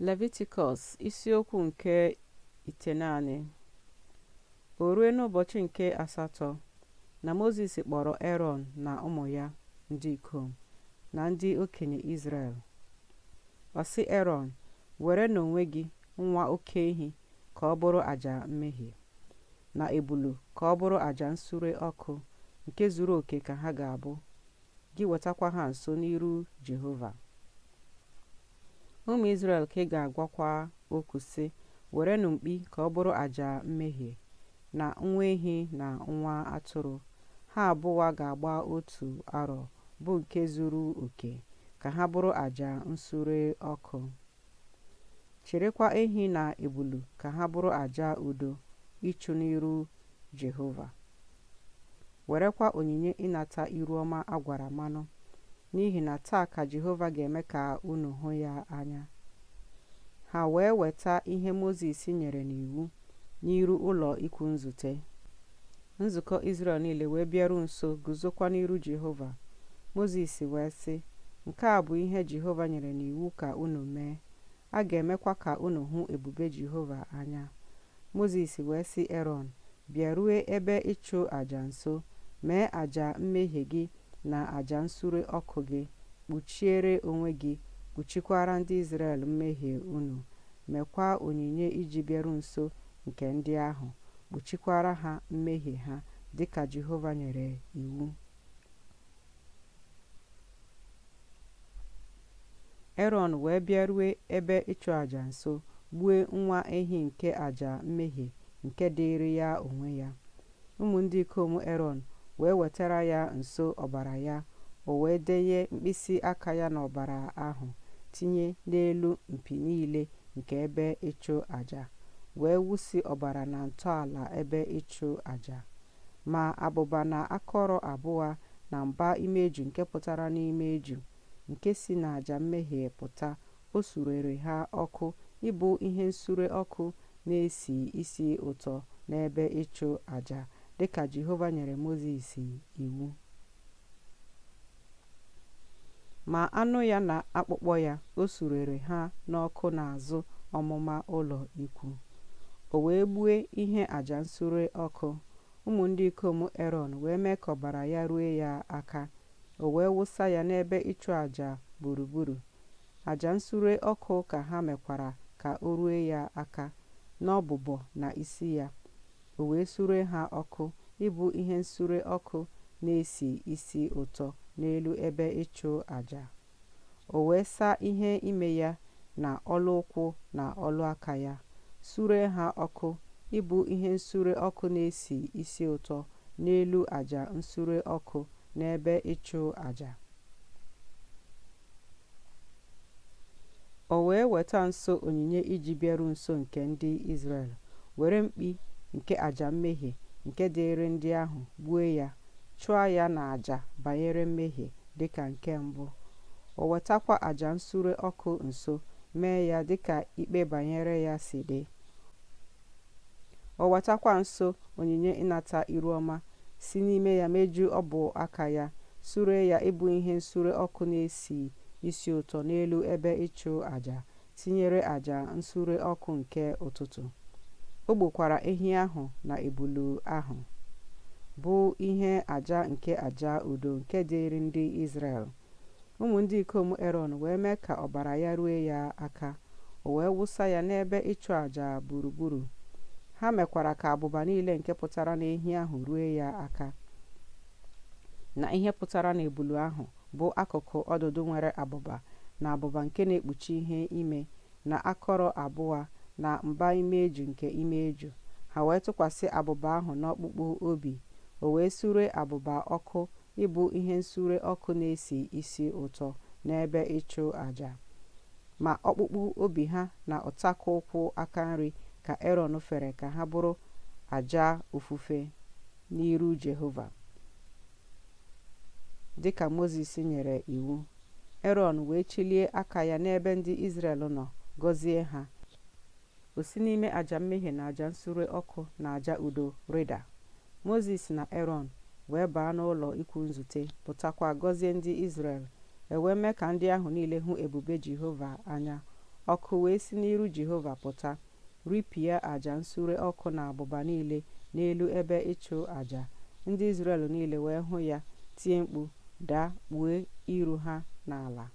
Levitikọs isiokwu nke 9. O rue n'ụbọchị nke asatọ, na Mozis kpọrọ Erọn na ụmụ ya ndị ikom na ndị okenye Izrel. Ọ sị Erọn, Were n'onwe gị nwa oke ehi ka ọ bụrụ aja mmehie, na ebulu ka ọ bụrụ aja nsure ọkụ, nke zuru oke ka ha ga-abụ, gị wetakwa ha nso n'iru Jehova. Ụmụ Izrel ka ị ga-agwakwa okwu sị, Werenụ mkpi ka ọ bụrụ aja mmehie, na nwa ehi na nwa atụrụ, ha abụọ ga-agba otu arọ, bụ nke zuru oke, ka ha bụrụ aja nsure ọkụ. Chịrịkwa ehi na ebulu ka ha bụrụ aja udo ịchụ n'iru Jehova. Werekwa onyinye ịnata iru ọma a gwara mmanụ, n'ihi na taa ka Jehova ga-eme ka unu hụ ya anya. Ha wee weta ihe Mozis nyere n'iwu n'iru ụlọ ikwu nzute. Nzukọ Izrel niile wee bịaru nso guzokwa n'iru Jehova. Mozis wee sị, Nke a bụ ihe Jehova nyere n'iwu ka unu mee, a ga-emekwa ka unu hụ ebube Jehova anya. Mozis wee sị Erọn, Bịarue ebe ịchụ aja nso, mee aja mmehie gị na aja nsure ọkụ gị, kpuchiere onwe gị, kpuchikwara ndị Izrel mmehie unu, meekwa onyinye iji bịaru nso nke ndị ahụ, kpuchikwara ha mmehie ha, dị ka Jehova nyere iwu. Erọn wee bịarue ebe ịchụaja nso, gbue nwa ehi nke aja mmehie nke dịịrị ya onwe ya. Ụmụ ndị ikom Erọn wee wetara ya nso ọbara ya, o wee denye mkpịsị aka ya n'ọbara ahụ, tinye n'elu mpi niile nke ebe ịchụ aja, wee wụsị ọbara na ntọala ebe ịchụ aja. Ma abụba na akọrọ abụọ na mba imeju nke pụtara n'imeju, nke si n'aja mmehie pụta, o surere ha ọkụ ịbụ ihe nsure ọkụ na-esi isi ụtọ n'ebe ịchụ aja, dị ka Jehova nyere Mozis iwu. Ma anụ ya na akpụkpọ ya, o surere ha n'ọkụ n'azụ ọmụma ụlọ ikwu. O wee gbue ihe aja nsure ọkụ, ụmụ ndị ikom Erọn wee mee ka ọbara ya rue ya aka, o wee wụsa ya n'ebe ịchụ aja gburugburu. Aja nsure ọkụ ka ha mekwara ka o rue ya aka, n'ọbụbọ na isi ya. O wee sure ha ọkụ ịbụ ihe nsure ọkụ na-esi isi ụtọ n'elu ebe ịchụ aja. O wee saa ihe ime ya na ọlụ ụkwụ na ọlụ aka ya, suree ha ọkụ ịbụ ihe nsure ọkụ na-esi isi ụtọ n'elu aja nsure ọkụ n'ebe ịchụ aja. O wee weta nso onyinye iji bịaru nso nke ndị Izrel, were mkpi nke aja mmehie nke dịịrị ndị ahụ gbue ya, chụọ ya n'aja banyere mmehie dị ka nke mbụ. O wetakwa aja nsure ọkụ nso mee ya dị ka ikpe banyere ya si dị. O wetakwa nso onyinye ịnata iru ọma, si n'ime ya mejuo ọbụ aka ya, suree ya ịbụ ihe nsure ọkụ na-esi isi ụtọ n'elu ebe ịchụ aja, tinyere aja nsure ọkụ nke ụtụtụ. O gbukwara ehi ahụ na ebulu ahụ, bụ ihe aja nke aja udo nke dịịrị ndị Izrel. Ụmụ ndị ikom Erọn wee mee ka ọbara ya rue ya aka, o wee wụsa ya n'ebe ịchụ aja gburugburu. Ha mekwara ka abụba niile nke pụtara n'ehi ahụ rue ya aka, na ihe pụtara n'ebulu ahụ, bụ akụkụ ọdụdụ nwere abụba, na abụba nke na-ekpuchi ihe ime, na akọrọ abụọ, na mba imeju nke imeju. Ha wee tụkwasị abụba ahụ n'ọkpụkpụ obi. O wee sure abụba ọkụ ịbụ ihe nsure ọkụ na-esi isi ụtọ n'ebe ịchụ aja. Ma ọkpụkpụ obi ha na ụtakụ ụkwụ aka nri ka Erọn fere ka ha bụrụ aja ofufe n'iru Jehova, dị ka Mozis nyere iwu. Erọn wee chilie aka ya n'ebe ndị Izrel nọ, gọzie ha. O si n'ime aja mmehie na aja nsure ọkụ na aja udo rịda. Mozis na Erọn wee baa n'ụlọ ikwu nzute, pụtakwa gọzie ndị Izrel. E wee mee ka ndị ahụ niile hụ ebube Jehova anya. Ọkụ wee si n'iru Jehova pụta, ripịa aja nsure ọkụ na abụba niile n'elu ebe ịchụ aja. Ndị Izrel niile wee hụ ya, tie mkpu, daa kpuo iru ha n'ala.